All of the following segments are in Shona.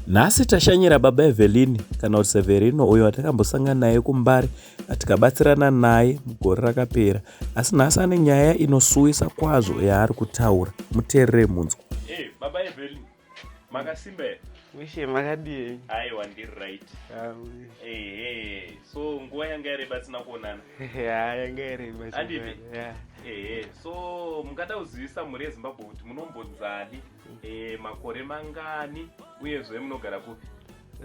Nhasi tashanyira baba Evelyn kana kuti Severino uyo watakambosangana naye kuMbare tikabatsirana naye mugore rakapera asi nhasi ane nyaya inosuwisa kwazvo yaari kutaura. Muteerere munzwe. Hey, baba Evelyn, makasimba here? Wishe makadii? Aiwa ndiri right. Ehe, so nguva yanga yareba tisina kuonana. Ya, yanga yareba. Andipi? Ya. Ehe, so mungada kuzivisa mhuri yeZimbabwe kuti munombonzani, eh, makore mangani uyezve munogara kupi?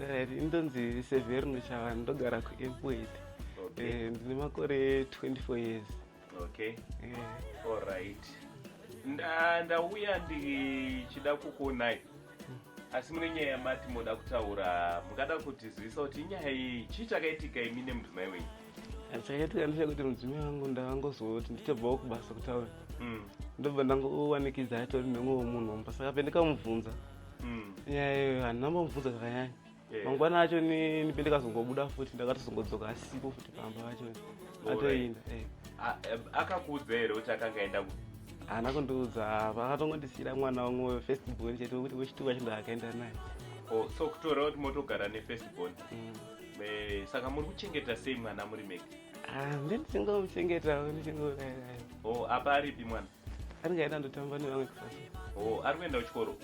Right, indonzi Severino Chavani, ndogara kuEpworth. Okay. Eh, ndine makore 24 years. Okay. Eh, Alright. Nda ndauya ndichida kukuonai. Asi mune nyaya yamati moda kutaura, mungada kutizivisa kuti inyaya iyi chii chakaitika imi nemudzimai wenyu? Chakaitika ndechekuti mudzimai wangu ndakangozoti nditobvawo kubasa kutaura. Ndobva ndangowanikidza atori nemumwe munhu mumba saka pendikamubvunza nyaya iyoyo handina mbomubvunza zvakanyanya. Mangwana acho ni pendikazongobuda futi ndakatozongodzoka asipo futi pamba pacho atoenda. Akakuudza here kuti akanga aenda kupi? Haana kundiudza, vakatongondisiira mwana wangu first born chete wekuti wechituka wacho ndaakaenda naye. Oh, so kutora kuti motogara nefirst born. Saka muri kuchengeta sei mwana muri mega? Ah, ndichingomuchengetawo ndichingourayirayo. Oh, apa aripi mwana? Anenge aenda ndotamba nevamwe kusasa. Oh, ari kuenda kuchikoro?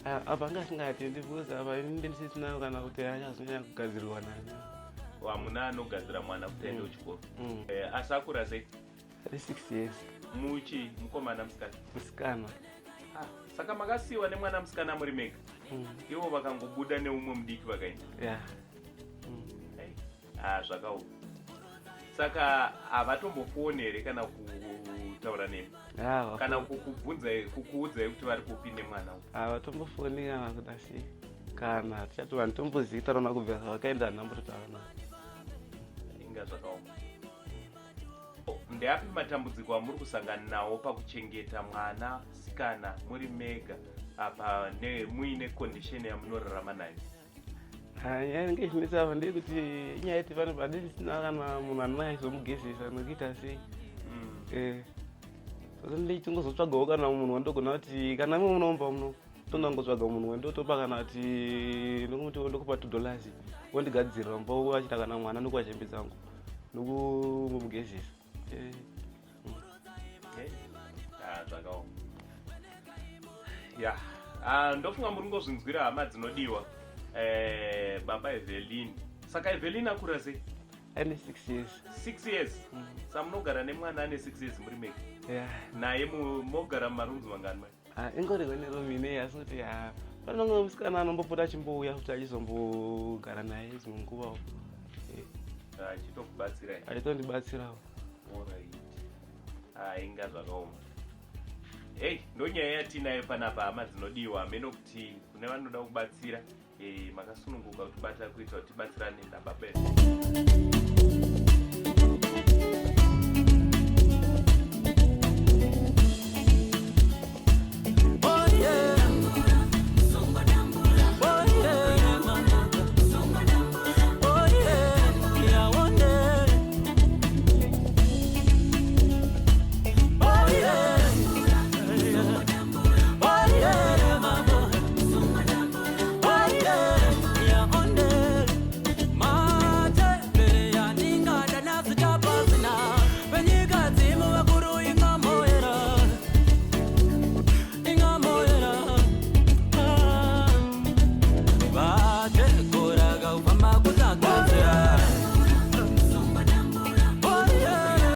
Ah, apa anga asingatendi because apa ini ndisisina kana kuti achazonyanya kugadzirirwa nani. Oh, hamuna anogadzira mwana kuti aende kuchikoro. Asi akura sei? Ari 6 years. Muchi mukomana musikana? Musikana. Ah, saka makasiyiwa nemwana musikana muri mega? Ivo vakangobuda neumwe mudiki vakaenda? Yeah. Hey. Ah, zvakaoma. Saka havatombofoni here kana kutaura nemi? Yeah, kana kukubvunzai, kukuudzai kuti vari kupi nemwana uyu? Havatombofoni kana kuda sei. Kana tichati vanhu tombozivi taura kubvira vakaenda handambototaura navo. Inga zvakaoma. Ndeapi matambudziko amuri kusangana nawo pakuchengeta mwana sikana muri mega apa muine condition yamunorarama nayo? Nyaya inenge ichinetsa apa ndeyekuti inyaya yekuti pano pandisina kana munhu anonyatsobamugezesa nokuita sei. Saka ndichingozotsvagawo kana munhu wandogona kuti kana imwe munomba muno tondangotsvaga munhu wendotopa kana kuti ndomuti ndokupa $2 wondigadzirira mumba wachita kana mwana ndokuva hembe dzangu ndokumugezesa. Ah, zvakaoma. Ya, ah, ndofunga muri ngozvinzwira hama dzinodiwa. Baba Evelyn. Saka Evelyn akura sei? Ane 6 years. 6 years. Sa munogara nemwana ane 6 years muri mega? Yeah. Naye mogara mumarooms mangani mai? Ah, ingori one room ineyi asi kuti pane umwe musikana anombopota achimbouya futi achizombogara naye dzimwe nguvawo. Achitokubatsirai? Achitondibatsirawo. Alright. Ah, inga zvakaoma. Hey, ndonyaya yatinayo panapa hama dzinodiwa, hameno kuti kune vanoda kubatsira, makasununguka kutibata kuitira kuti tibatsirane nababa edu.